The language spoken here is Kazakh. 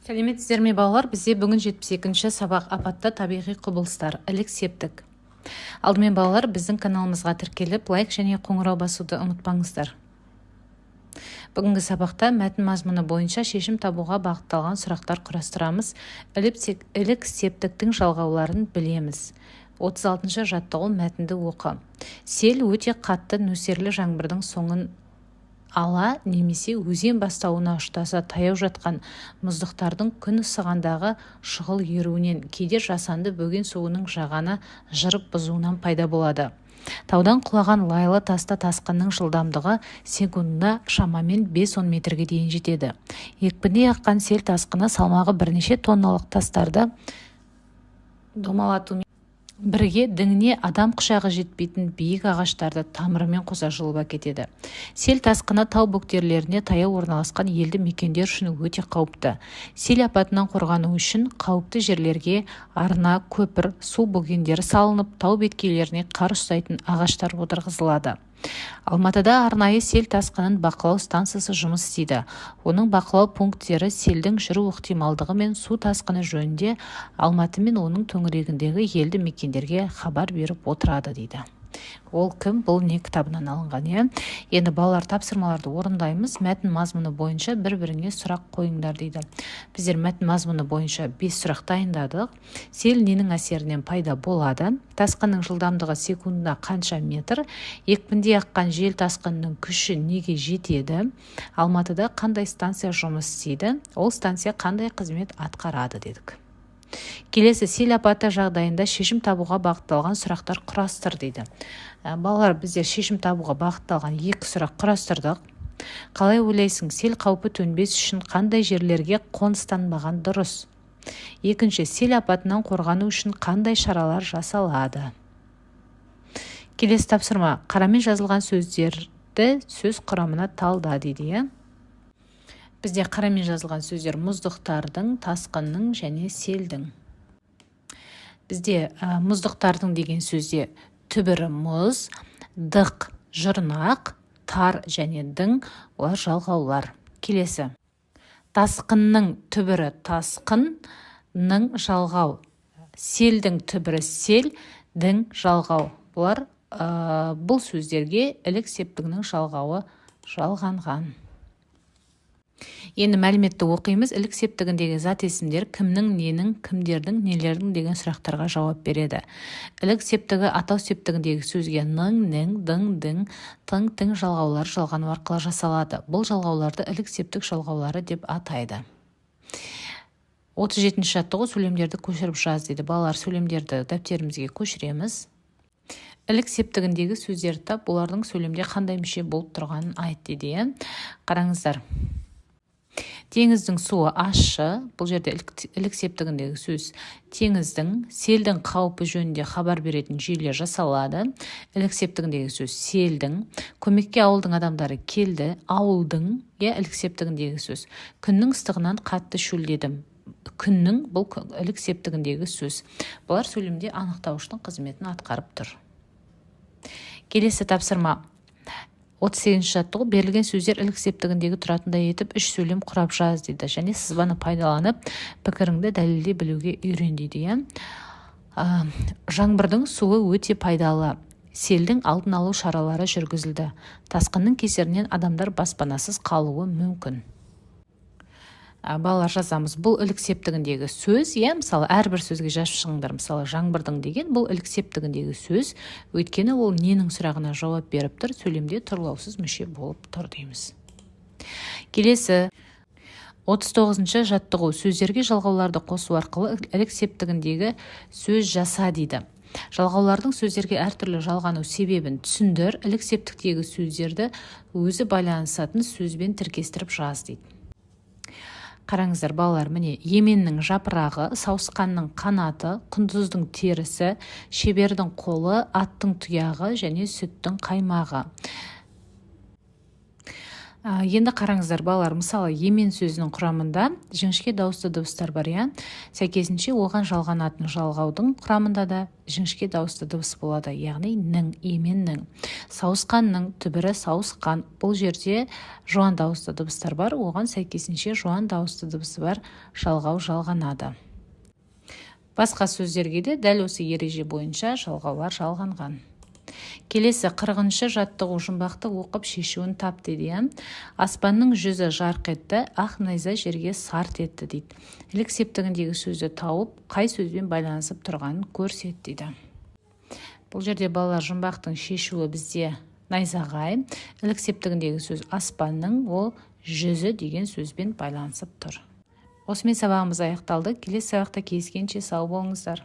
Сәлеметсіздер ме, балалар? Бізде бүгін 72-ші сабақ, апатты табиғи құбылыстар, ілік септік. Алдымен, балалар, біздің каналымызға тіркеліп, лайк және қоңырау басуды ұмытпаңыздар. Бүгінгі сабақта мәтін мазмұны бойынша шешім табуға бағытталған сұрақтар құрастырамыз. Ілік септіктің жалғауларын білеміз. 36-шы жаттығу, мәтінді оқы. Сел өте қатты нөсерлі жаңбырдың соңын ала немесе өзен бастауына ұштаса таяу жатқан мұздықтардың күн ысығандағы шұғыл еруінен, кейде жасанды бөген суының жағаны жырып бұзуынан пайда болады. Таудан құлаған лайлы таста тасқынның жылдамдығы секундына шамамен 5-10 метрге дейін жетеді. Екпіндей аққан сел тасқыны салмағы бірнеше тонналық тастарды домалатумен бірге діңіне адам құшағы жетпейтін биік ағаштарды тамырымен қоса жұлып әкетеді. Сел тасқыны тау бөктерлеріне таяу орналасқан елді мекендер үшін өте қауіпті. Сел апатынан қорғану үшін қауіпті жерлерге арна, көпір, су бөгендері салынып, тау беткейлеріне қар ұстайтын ағаштар отырғызылады. Алматыда арнайы сел тасқынын бақылау станциясы жұмыс істейді. Оның бақылау пункттері селдің жүру ықтималдығы мен су тасқыны жөнінде Алматы мен оның төңірегіндегі елді мекендерге хабар беріп отырады дейді. Ол кім, бұл не кітабынан алынған, иә? Енді, балалар, тапсырмаларды орындаймыз. Мәтін мазмұны бойынша бір-біріңе сұрақ қойыңдар дейді. Біздер мәтін мазмұны бойынша 5 сұрақ дайындадық. Сел ненің әсерінен пайда болады? Тасқынның жылдамдығы секундына қанша метр? Екпіндей аққан жел тасқынының күші неге жетеді? Алматыда қандай станция жұмыс істейді? Ол станция қандай қызмет атқарады дедік. Келесі, сел апаты жағдайында шешім табуға бағытталған сұрақтар құрастыр дейді. Балалар, біздер шешім табуға бағытталған 2 сұрақ құрастырдық. Қалай ойлайсың, сел қаупі төнбес үшін қандай жерлерге қоныстанбаған дұрыс? Екінші, сел апатынан қорғану үшін қандай шаралар жасалады? Келесі тапсырма, қарамен жазылған сөздерді сөз құрамына талда дейді, иә? Бізде қарамен жазылған сөздер мұздықтардың, тасқынның және селдің. Бізде мұздықтардың деген сөзде түбірі мұз, дық, жұрнақ, тар және дың, олар жалғаулар. Келесі. Тасқынның түбірі тасқын, ның жалғау. Селдің түбірі сел, дің жалғау. Бұлар, бұл сөздерге ілік септігінің жалғауы жалғанған. Енді мәліметті оқимыз. Ілік септігіндегі зат есімдер кімнің, ненің, кімдердің, нелердің деген сұрақтарға жауап береді. Ілік септігі атау септігіндегі сөзге ның, нің, дың, дің, тың, тің жалғаулары жалғану арқылы жасалады. Бұл жалғауларды ілік септік жалғаулары деп атайды. 37-ші жаттығу, сөйлемдерді көшіріп жаз дейді. Балалар, сөйлемдерді дәптерімізге көшіреміз. Ілік септігіндегі сөздерді тап, олардың сөйлемде қандай мүше болып тұрғанын айт дейді, иә? Қараңыздар. Теңіздің суы ащы, бұл жерде ілік септігіндегі сөз теңіздің, селдің қаупі жөнінде хабар беретін жүйелер жасалады. Ілік септігіндегі сөз селдің, көмекке ауылдың адамдары келді, ауылдың, иә, ілік септігіндегі сөз. Күннің ыстығынан қатты шөлдедім. Күннің, бұл ілік септігіндегі сөз. Бұлар сөйлемде анықтауыштың қызметін атқарып тұр. Келесі тапсырма. 38-ші жаттығу, берілген сөздер ілік септігіндегі тұратындай етіп 3 сөйлем құрап жаз дейді. Және сызбаны пайдаланып пікіріңді дәлелдей білуге үйрен дейді, иә? Жаңбырдың суы өте пайдалы. Селдің алдын алу шаралары жүргізілді. Тасқынның кесірінен адамдар баспанасыз қалуы мүмкін. Балалар, жазамыз. Бұл ілік септігіндегі сөз, иә, мысалы, әрбір сөзге жазып шығыңдар. Мысалы, жаңбырдың деген бұл ілік септігіндегі сөз, өйткені ол ненің сұрағына жауап беріп тұр, сөйлемде тұрлаусыз мүше болып тұр дейміз. Келесі 39-шы жаттығу, сөздерге жалғауларды қосу арқылы ілік септігіндегі сөз жаса дейді. Жалғаулардың сөздерге әртүрлі жалғану себебін түсіндір, ілік септіктегі сөздерді өзі байланысатын сөзбен тіркестіріп жаз дейді. Қараңыздар, балалар, міне, еменнің жапырағы, сауысқанның қанаты, құндыздың терісі, шебердің қолы, аттың тұяғы және сүттің қаймағы. Енді қараңыздар, балалар, мысалы, емен сөзінің құрамында жіңішке дауысты дыбыстар бар, иә? Сәйкесінше оған жалғанатын жалғаудың құрамында да жіңішке дауысты дыбыс болады, яғни нің, еменнің. Сауысқанның түбірі сауысқан. Бұл жерде жуан дауысты дыбыстар бар, оған сәйкесінше жуан дауысты дыбысы бар жалғау жалғанады. Басқа сөздерге де дәл осы ереже бойынша жалғаулар жалғанған. Келесі 40-шы жаттығу, жұмбақты оқып шешуін тап дейді, иә. Аспанның жүзі жарқ етті, ақ найза жерге сарт етті дейді. Ілік септігіндегі сөзді тауып, қай сөзбен байланысып тұрғанын көрсет дейді. Бұл жерде, балалар, жұмбақтың шешуі бізде найзағай. Ілік септігіндегі сөз аспанның, ол жүзі деген сөзбен байланысып тұр. Осымен сабағымыз аяқталды. Келесі сабақта кездескенше сау болыңыздар.